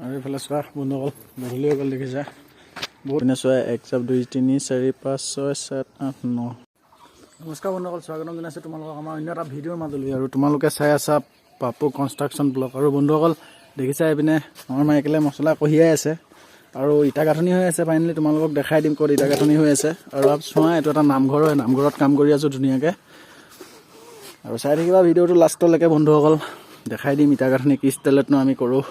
আৰু এইফালে চোৱা বন্ধুসকল, গধূলি হৈ গ'ল, দেখিছা বহুত। পিনে চোৱা, 1 জাপ, 2, 3, 4, 5, 6, 7, 8, 9। নমস্কাৰ বন্ধুসকল, স্বাগতম জনাইছোঁ তোমালোকক আমাৰ অন্য এটা ভিডিঅ'ৰ মাজলৈ। আৰু তোমালোকে চাই আছা পাপু কনষ্ট্ৰাকশ্যন ব্লগ। আৰু বন্ধুসকল, দেখিছা এইপিনে আমাৰ মাইকেলে মছলা কঢ়িয়াই আছে আৰু ইটা গাঁথনি হৈ আছে। ফাইনেলি তোমালোকক দেখাই দিম ক'ত ইটা গাঁথনি হৈ আছে। আৰু চোৱা, এইটো এটা নামঘৰ হয়, নামঘৰত কাম কৰি আছোঁ ধুনীয়াকৈ। আৰু চাই থাকিবা ভিডিঅ'টো লাষ্টলৈকে বন্ধুসকল, দেখাই দিম ইটা গাঁথনি কি ষ্টাইলতনো আমি কৰোঁ।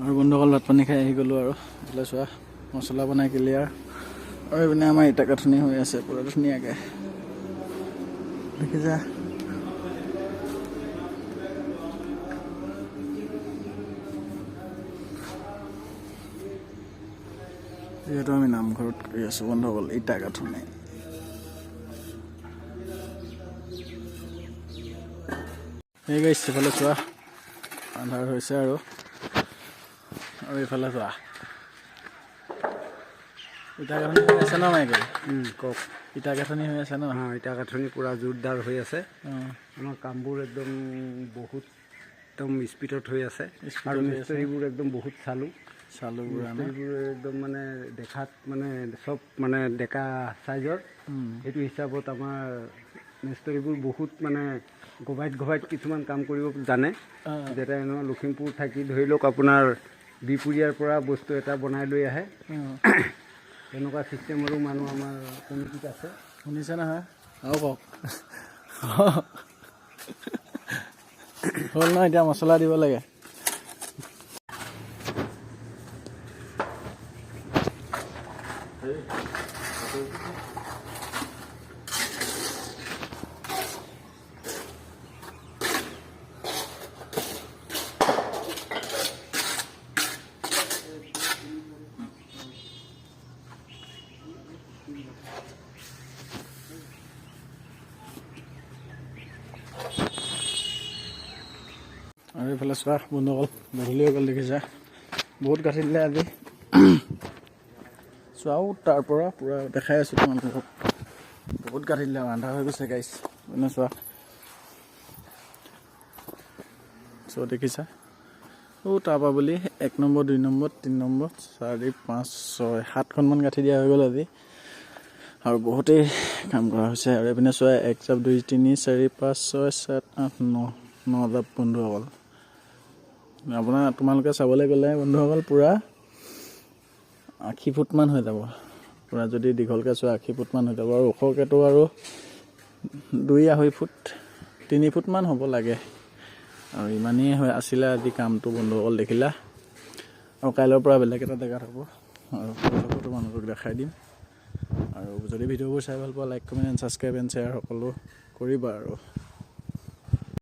আৰু বন্ধুসকল, ভাত পানী খাই আহি গ'লোঁ। আৰু এইফালে চোৱা, মছলা বনাই ক্লিয়াৰ। আৰু এইপিনে আমাৰ ইটা গাঁথনি হৈ আছে পূৰা ধুনীয়াকৈ, দেখিছা। যিহেতু আমি নামঘৰত কৰি আছোঁ বন্ধুসকল ইটা গাঁথনি। এই গাইছ, এইফালে চোৱা, আন্ধাৰ হৈছে। আৰু আৰু এইফালে চোৱা, ইটা গাঁথনি হৈ আছে ন মাইকেল? কওক। ইটা গাঁথনি হৈ আছে ন? অঁ, ইটা গাঁথনি পূৰা জোৰদাৰ হৈ আছে। আমাৰ কামবোৰ একদম বহুত একদম স্পীডত হৈ আছে। স্পীডত আৰু হৈ আছে। মিস্ত্ৰীবোৰ একদম বহুত চালোঁ। চালো পুৰা ন? মিস্ত্ৰীবোৰ একদম মানে দেখাত মানে চব মানে ডেকা চাইজৰ। সেইটো হিচাপত আমাৰ মিস্ত্ৰীবোৰ বহুত মানে গভাইত গভাইত কিছুমান কাম কৰিব জানে। যেতিয়া এনেকুৱা লখিমপুৰ থাকি ধৰি লওক আপোনাৰ বিহপুৰীয়াৰ পৰা বস্তু এটা বনাই লৈ আহে, তেনেকুৱা চিষ্টেমৰো মানুহ আমাৰ কমিটিত আছে। শুনিছে নহয়? আৰু কওক, হ'ল ন? এতিয়া মছলা দিব লাগে। আৰু এইফালে চোৱা বন্ধুসকল, গধূলি হৈ গ'ল, দেখিছা বহুত গাঁঠি দিলে আজি। চোৱাও, তাৰ পৰা পূৰা দেখাই আছোঁ তোমালোকক, বহুত গাঁঠি দিলে, আন্ধাৰ হৈ গৈছে গাইছ। মানে চোৱা, চ' দেখিছা, অ' তাৰপৰা বুলি 1 নম্বৰ, 2 নম্বৰ, 3 নম্বৰ, 4, 5, 6, 7খনমান গাঁঠি দিয়া হৈ গ'ল আজি। আৰু বহুতেই কাম কৰা হৈছে। আৰু এইপিনে চোৱা, 1 জাপ, 2, 3, 4, 5, 6, 7, 8, 9, 9 জাপ বন্ধুসকল। তোমালোকে চাবলৈ গ'লে বন্ধুসকল পূৰা 80 ফুটমান হৈ যাব। পূৰা যদি দীঘলকৈ চোৱা 80 ফুটমান হৈ যাব। আৰু ওখকেতো আৰু 2-2.5 ফুট, 3 ফুটমান হ'ব লাগে। আৰু ইমানেই হৈ আছিলে আজি কামটো বন্ধুসকল, দেখিলা। আৰু কাইলৈৰ পৰা বেলেগ এটা জেগাত হ'ব আৰু তোমালোকক দেখাই দিম। আৰু যদি ভিডিঅ'বোৰ চাই ভাল পোৱা, like, comment and subscribe and share সকলো কৰিবা। আৰু